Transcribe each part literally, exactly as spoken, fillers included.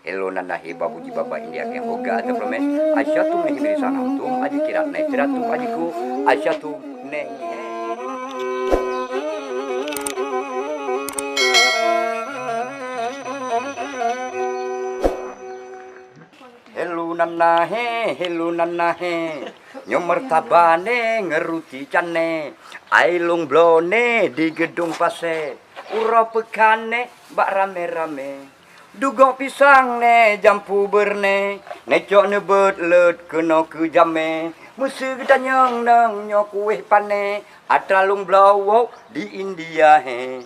Hello nana he babu ji baba India ke hoga atau promes. Asyatu mehi miri sanam tum aji kirat nai tiratum aji ku. Asyatu nehi he. Hello nana he, hello nana he. Nyoe meurtabane ngeruti cane. Ai lông bloe ne di geudong pase. Uroe peukan ne bak rame-rame. Dugok pisang ne jampu beurne. Necok neubeuet leuet keunoe keu jamé. Meuseu geutanyong nang nyoe kueh pane. Atra lông bloe woe di India he.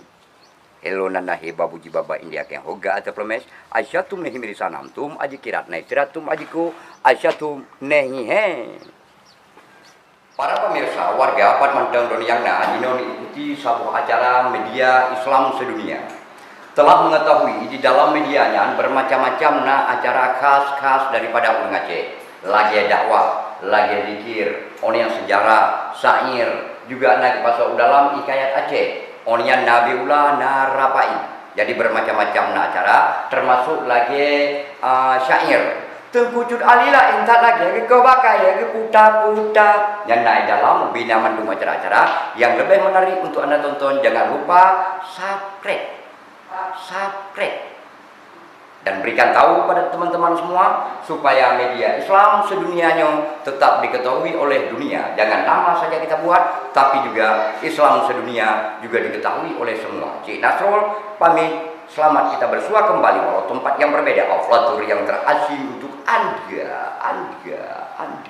Hello nana he babu ji baba India ke hoga atau promes. Asyatu mehi miri sanam tum aji kirat nai tiratum aji ku. Asyatu nehi he. Para pemirsa, warga pat mantong droe nyang na jinoe mengikuti saboh acara media Islam sedunia telah mengetahui di dalam media nyan bermacam-macam na acara khas-khas daripada ureuëng Aceh, lagée dakwah, lagée zikir, oniang sejarah, syair, juga na geupasoe u dalam hikayat Aceh, oniang na biola, na rapai. Jadi bermacam-macam na acara, termasuk lagée uh, syair. Teungku Cut Ali laén that lagée geukoh bakai geuputa-puta. Nyan na dalam bina mandum acara-acara yang lebih menarik untuk anda tonton. Jangan lupa subscribe. Subscribe. Dan berikan tahu pada teman-teman semua supaya media Islam sedunia nyoe tetap diketahui oleh dunia. Jangan nama saja kita buat, tapi juga Islam sedunia juga diketahui oleh semua. Cik Nasrul pamit. Selamat kita bersua kembali walau tempat yang berbeda. Aflatur yang terasi untuk Anda, Anda, Anda.